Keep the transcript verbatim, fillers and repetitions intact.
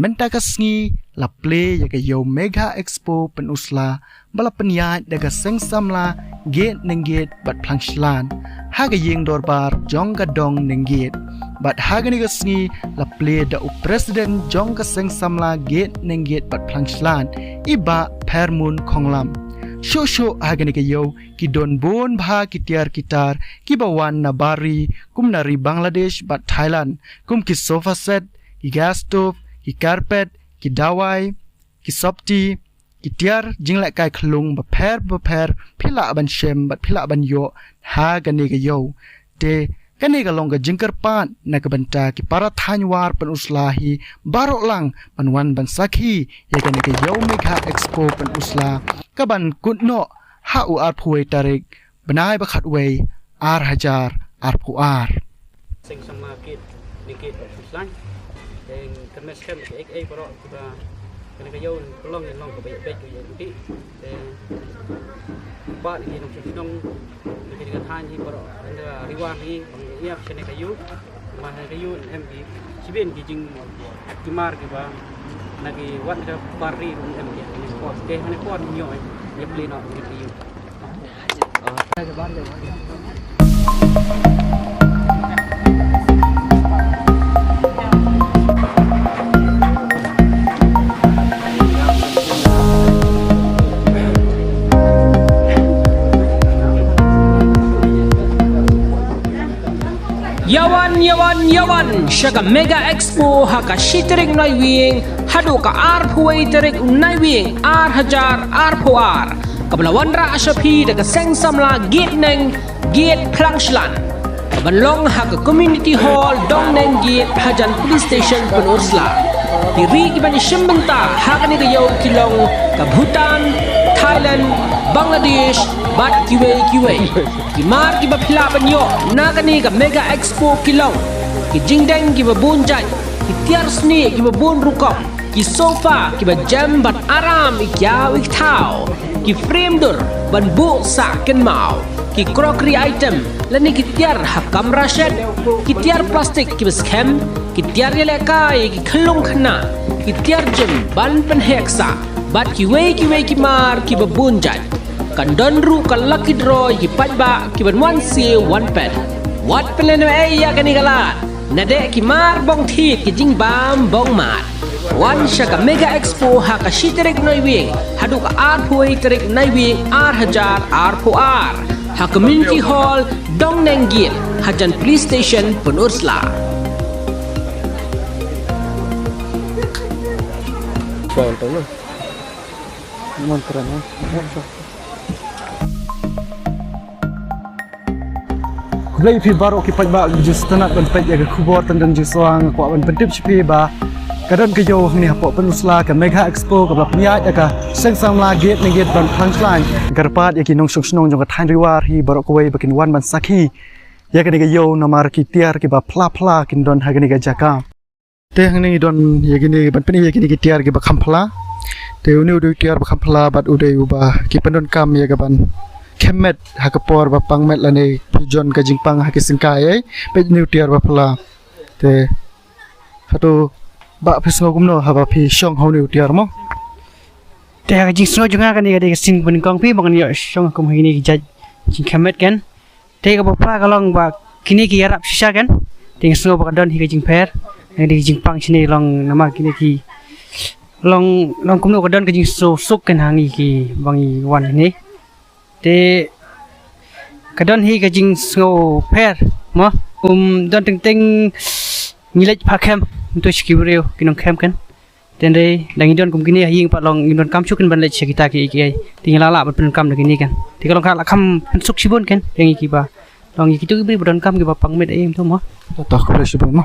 Mynta ka sngi la plie ïa ka Ïew Megha Expo Pynursla ba la pynïaid da ka Seng Samla Gate Neng Gate bad Phlangshlan ha ka ïing dorbar jong ka Dong Neng Gate. Bad ha kane ka sngi la plie da u president jong ka Seng Samla Gate Neng Gate bad Phlangshlan, i Bah Phermun Khonglam. Shuh shuh ha kane ka ïew ki don bun bha ki tiar ki tar kiba wan na bar ri, kum na ri Bangladesh bad Thailand, kum ki sofa set, ki gas stove, ki carpet, ki dawai, ki sopti, ki tiar jinglehkai khlung bapher bapher phi lah ban shem bad phi lah ban ïoh ha kane ka ïew. Te kane ka long ka jingkyrpad na ka bynta ki para thaiñ War Pynursla hi baroh lang ban wan ban sakhi ïa kane ka Ïew Megha Expo Pynursla kaban kut noh ha u arphew wei tarik bnai ba khatwei, ar hajar arphew ar. Seng Samla Gate Neng Gate bad Phlangshlan. Te nga kyrmen skhem ba kiei kiei baroh kiba kane ka ïew pynlong, ïa long kaba ïa beit, kaba ïa lynti. Te ba ki nongshong shnong, ki nongshong thaiñ hi baroh, ynda ri War hi ban ïa shane ka ïew. Namar ha kane ka ïew em ki shibun ki jing, ki mar kiba na ki wat ka bar ri ruh em ki ha kane ka por. Te ha kane ka por ïoh ïa plie noh ïa ka ïew. Ïawan, ïawan, ïawan sha ka Mega Expo ha ka shi tarik Naiwieng haduh ka arphew wei tarik Naiwieng, ar hajar arphew ar, kaba la wanrah sha phi da ka Seng Samla Gate Neng Gate Phlangshlan, kaban long ha ka Community Hall Dong Neng Gate hajan Police Station Pynursla. Ki ri kiban ïashim bynta ha kane ka ïew ki long ka Bhutan, Thailand, Bangladesh bad kiwei kiwei. Ki mar kiba phi lah ban ïoh na kane ka Mega Expo ki long ki jingdeng kiba bun jait, ki tiar snieh kiba bun rukom, ki sofa kiba jem bad aram, i kiaw i kthaw, ki frame dur ban buh sah kynmaw, ki crockery item lane ki tiar ha kamra shet, ki tiar plastik kiba skhem, ki tiar ïalehkai ïa ki khyllung khynnah, ki tiar jim ban pynheh sah bad kiwei kiwei ki mar kiba bun jait. Kan don ruh ka lucky draw ïa ki paidbah kiban wan siew wan peit. Wat pynlehnohei ïa kane ka lad, nadeh ki mar bong thied ki jingbam bong mad. Wan sha ka Mega Expo ha ka shi tarik Naiwieng haduh ka arphew wei tarik Naiwieng, ar hajar arphew ar, ha Community Hall Dong Neng Gate hajan Police Station Pynursla. Khublei ïa phi baroh ki paidbah, ju sngewtynnat ban peit ïa ka khubor tang dang ju shuwa. Nga kwah ban pyntip sha phi ba ka don ka ïew hangne hapoh Pynursla, ka Mega Expo kaba la pynïaid da ka Seng Samla Gate Neng Gate bad Phlangshlan. Kyrpad ïa ki nongshong shnong jong ka thaiñ Ri War hi baroh kawei ba kin wan ban sakhi ïa kane ka ïew namar ki tiar kiba phla phla kin don ha kane ka jaka. Te hangne ngi don ïa kine, ban pyni ïa kine ki tiar kiba kham phla. Te une u dei u tiar ba kham phla bad u dei uba ki pyndonkam ïa kaban khem met ha ka por ba pang met lane pynjot ka jingpang ha ki syngkai ei. Peit une u tiar ba phla. Te hato bah phi sngew kumno haba phi shong ha une u tiar mo? Te ha ka jingsngew jong nga kane ka dei ka sien kaba nyngkong phi ba ngan ïoh shong ha kum ha kine ki jait jingkhem met kan. Te kaba phla ka long ba kine ki ïarap shisha kan. Te nga sngew ba ka don hi ka jingpher, ka dei ka jingpang shane long namar kine ki long, long kumno ka don ka jingsngew suk kan ha ngi kiba ngi wan hangne. Te ka don hi ka jingsngew pher mo, um don teng teng ngi leit phah khem, ngi to sha ki briew ki nongkhem kan. Te hynrei da ngi don kum kine ha ïing pat long ngi donkam shuh kan ban leit sha kita kiei kiei. Te ngi lah lah ban pyndonkam da kine kan. Te ka long ka la kham pynsuk shibun kan ïa ngi kiba long ïa kito ki briew ba donkam kiba pang met ei em to mo. To khublei shibun mo.